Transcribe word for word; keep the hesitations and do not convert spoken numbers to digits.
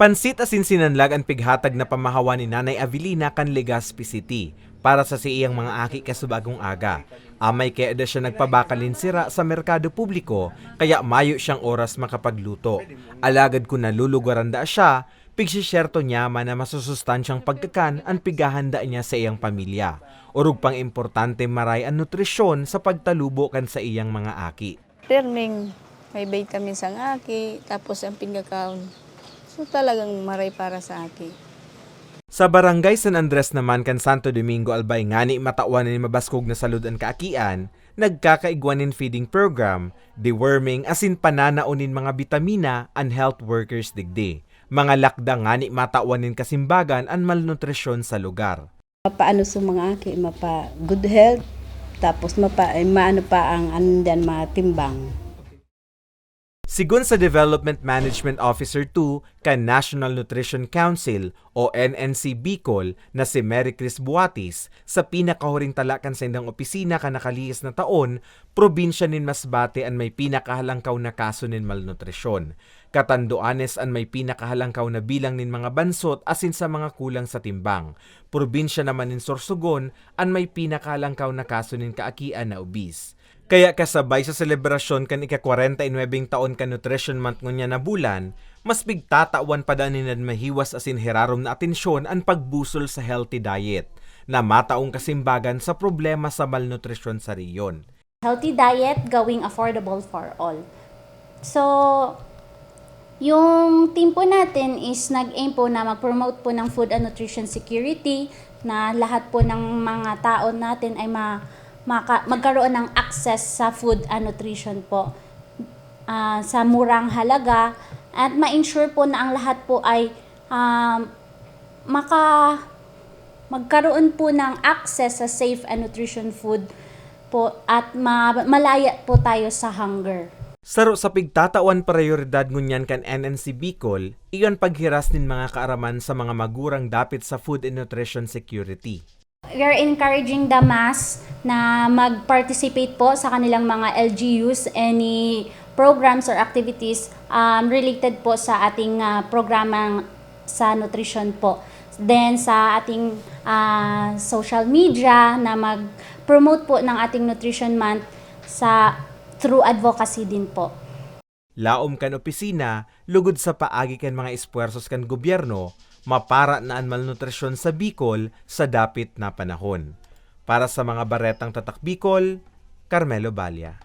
Pansit asin sinanlag an pighatag na pamahawa ni Nanay Avelina kan Legazpi City para sa saiyang mga aki kasubagong aga. Amay kaya da siya nagpabakal nin sira sa merkado publiko, kaya mayo siyang oras makapagluto. Alagad kun nalulugaran da siya, pigsisyerto niya man na masusustansyang pagkakan an pighahanda niya sa iyang pamilya. Orog pang importante maray an nutrisyon sa pagtalubo kan saiyang mga aki. Pirming may vitamins ang aki, tapos ang pigkakaon. So talagang maray para sa aki. Sa Barangay San Andres naman kan Santo Domingo, Albay, ngani matawan nin mabaskog na salud an kaakian, nagkakaigwa nin feeding program, deworming asin pananao nin mga bitamina an health workers digdi. Mga lakda ngani matawan nin kasimbagan an malnutrisyon sa lugar. Mapaano sa mga aki, mapa good health, tapos mapa, eh, maano pa ang ano diyan, mga timbang. Sigon sa Development Management Officer two kan National Nutrition Council o N N C Bicol na si Mary Chris Buatis, sa pinakahuring tala kan saindang opisina kan nakalihis na taon, probinsya nin Masbate an may pinakahalangkaw na kaso nin malnutrisyon. Catanduanes an may pinakahalangkaw na bilang nin mga bansot asin sa mga kulang sa timbang. Probinsya naman nin Sorsogon an may pinakahalangkaw na kaso nin kaakian na obese. Kaya kasabay sa selebrasyon kan ika-kwarenta y nuebeng taon kan Nutrition Month ngunyan na bulan, mas pigtatawan pa daa nin mahiwas asin hirarom na atensyon an pagbusol sa healthy diet na mataong kasimbagan sa problema sa malnutrisyon sa rehiyon. Healthy diet going affordable for all. So, yung team po natin is nag-aim po na mag-promote po ng food and nutrition security, na lahat po ng mga tao natin ay ma, maka, magkaroon ng access sa food and nutrition po, ah, sa murang halaga, at ma-ensure po na ang lahat po ay, ah, maka, magkaroon po ng access sa safe and nutrition food po at ma, malaya po tayo sa hunger. Saro sa pigtatawan prayoridad ngunyan kan N N C Bicol, iyo an paghiras nin mga kaaraman sa mga magurang dapit sa food and nutrition security. We are encouraging the mass na mag-participate po sa kanilang mga L G Us, any programs or activities, um, related po sa ating, ah, programang sa nutrition po. Then sa ating, ah, social media na mag-promote po ng ating Nutrition Month sa through advocacy din po. Laom kan opisina, lugod sa paagi kan mga espuwersos kan gobyerno, mapara na an malnutrisyon sa Bicol sa dapit na panahon. Para sa mga Baretang Tatak Bicol, Carmelo Balla.